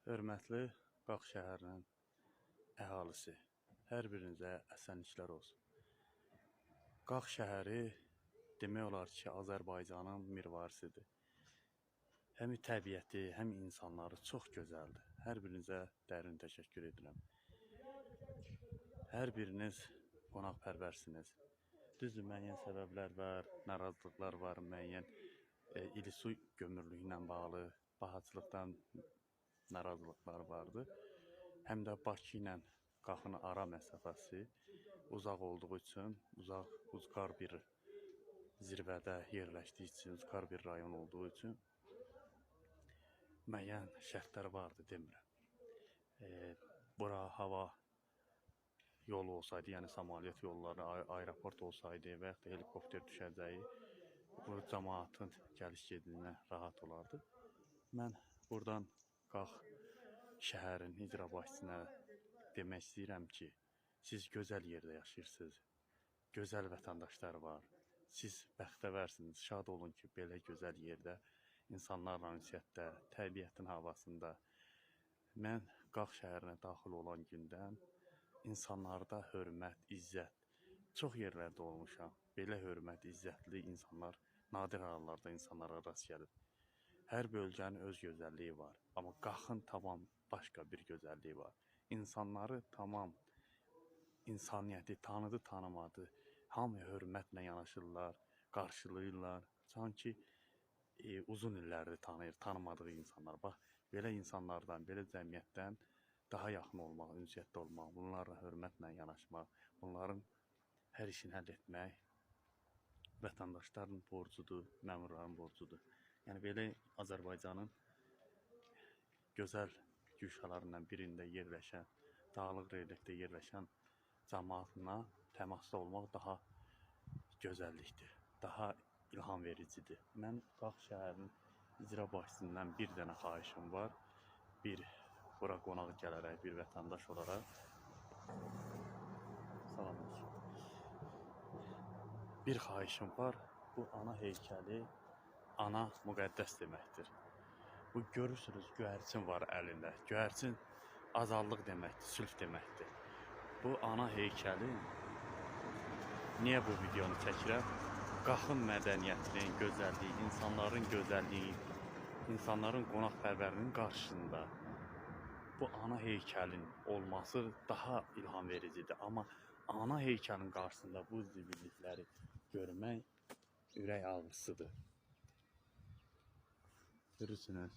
Hörmətli Qax şəhərinin əhalisi, hər birinizə əsenliklər olsun. Qax şəhəri demək olar ki, Azərbaycanın mirvarisidir. Həm təbiəti, həm insanları çox gözəldir. Hər birinizə dərin təşəkkür edirəm. Hər biriniz qonaqpərvərsiniz. Düzdür, müəyyən səbəblər var, narazılıqlar var, müəyyən İlisu gömürlüyü ilə bağlı bahaçılıqdan narazılıqlar vardı. Həm də Bakı ilə Qaxın ara məsafəsi uzaq olduğu üçün, uzaq, ucqar bir zirvədə yerləşdiyi üçün, ucqar bir rayon olduğu üçün müəyyən şərtlər vardı, demirəm. Bura hava yolu olsaydı, yəni samolyot yolları, aeroport olsaydı və yaxud da helikopter düşəcəyi, bu cəmaatın gəliş gedinə rahat olardı. Mən buradan Qax şəhərin icra başçısına demək istəyirəm ki, siz gözəl yerdə yaşayırsınız, gözəl vətəndaşlar var. Siz bəxtəvərsiniz, şad olun ki, belə gözəl yerdə insanlarla ünsiyyətdə, təbiətin havasında. Mən Qax şəhərinə daxil olan gündən insanlarda hörmət, izzət, çox yerlərdə olmuşam. Belə hörmət, izzətli insanlar nadir hallarda insanlara rast gəlir. Hər bölgənin öz gözəlliyi var, amma Qaxın tamam başqa bir gözəlliyi var. İnsanları tamam insaniyyəti tanıdı, tanımadı, hamıya hörmətlə yanaşırlar, qarşılayırlar. Sanki uzun illərdir tanıyır, tanımadığı insanlar. Bax, belə insanlardan, belə cəmiyyətdən daha yaxın olmaq, ünsiyyətdə olmaq, bunlarla hörmətlə yanaşmaq, bunların hər işini həll etmək vətəndaşların borcudur, məmurların borcudur. Yəni belə Azərbaycanın gözəl güşələrindən birində yerləşən, dağlıq relyefdə yerləşən cəmaatına təmasda olmaq daha gözəllikdir, daha ilham vericidir. Mən Qax şəhərinin icra başçısından bir dənə xahişim var. Bir bura qonaq gələrək, bir vətəndaş olaraq. Salam olsun. Bir xahişim var. Bu ana heykəli ana müqəddəs deməkdir. Bu görürsünüz, göyərçin var əlində. Göyərçin azadlıq deməkdir, sülh deməkdir. Bu ana heykəli niyə bu videonu çəkirəm? Qaxın mədəniyyətinin gözəlliyi, insanların gözəlliyi, insanların qonaqpərvərliyinin qarşısında bu ana heykəlin olması daha ilham vericidir. Amma ana heykəlin qarşısında bu zibillikləri görmək ürək ağrısıdır. Görürsünüz.